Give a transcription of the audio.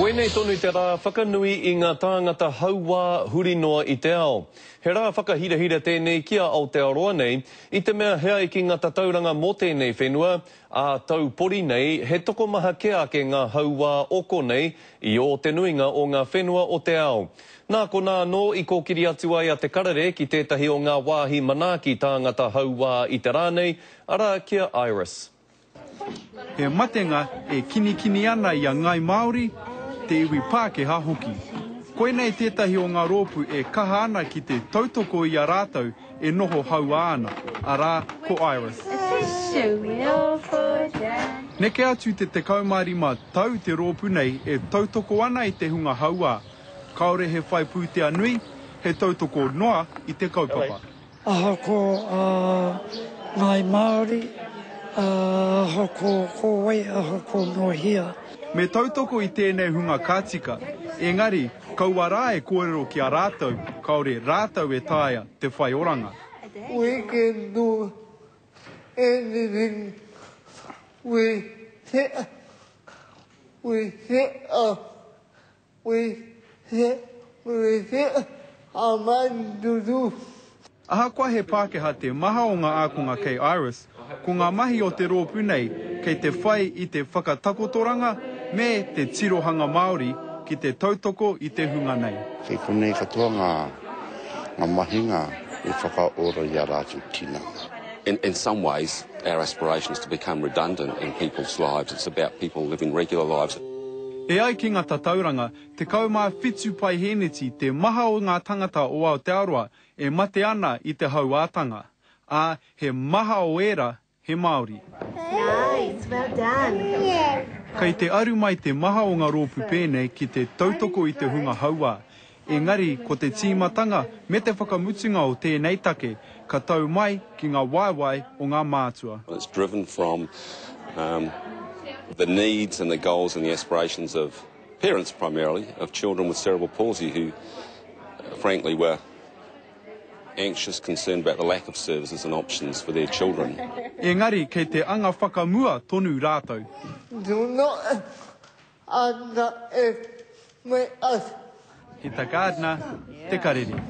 Koinei tonu te rā whakanui i ngā tāngata hauā huri noa i te ao. He rā whakahirahira tēnei ki a Aotearoa nei, i te mea he ai ki ngā tatauranga mō tēnei whenua, ā taupori nei, he tokomaha kē ake ngā hauā o konei i ō te nuinga o ngā whenua o te ao. Nā konā anō i kōkiri atu ai a Te Karere ki tētahi o ngā wāhi manaaki tāngata hauā i te rā nei, arā, ki a Iris. He matenga e kinikini ana i a Ngāi Māori, te iwi Pākehā hoki. Koinei tētahi o ngā rōpū e kaha ana ki te tautoko i a rātou e noho hauā ana, arā, ko Iris. Neke atu te 15 tau te rōpū nei e tautoko ana i te hunga hauā, kāore he whai pūtea nui, he tautoko noa i te kaupapa. Ahakoa a Ngāi Māori, ahakoa ko wai, ahakoa nō hea. Me tautoko i tēnei hunga ka tika, engari kaua rā e kōrero ki a rātou kāore rātou e taea te whai oranga. We can do anything we set, we set up. Ahakoa he Pākehā te maha o ngā ākonga kei Iris, ko ngā mahi o te rōpū nei kei te whai i te whakatakotoranga me te tirohanga Māori ki te tautoko i te hunga nei. Kei konei katoa ngā ngā mahinga i whakaora i a rātou tinana. In in some ways, our aspiration is to become redundant in people's lives, it's about people living regular lives. E ai ki nga tatauranga, 17 paihēneti te maha o ngā tangata o Aotearoa e mate ana i te hauātanga, ā, he maha o ērā he Māori. Nice, well done. Kei te aru mai te maha o ngā rōpū pēnei ki te tautoko i te hunga hauā, engari ko te tīmatanga me te whakamutunga o tēnei take ka tau mai ki ngā waewae o ngā mātua. It's driven from the needs and the goals and the aspirations of parents primarily of children with cerebral palsy who frankly were anxious, concerned about the lack of services and options for their children. Engari kei te anga whakamua tonu rātou. Do not underestimate us. Hita Gardiner, Te Karere.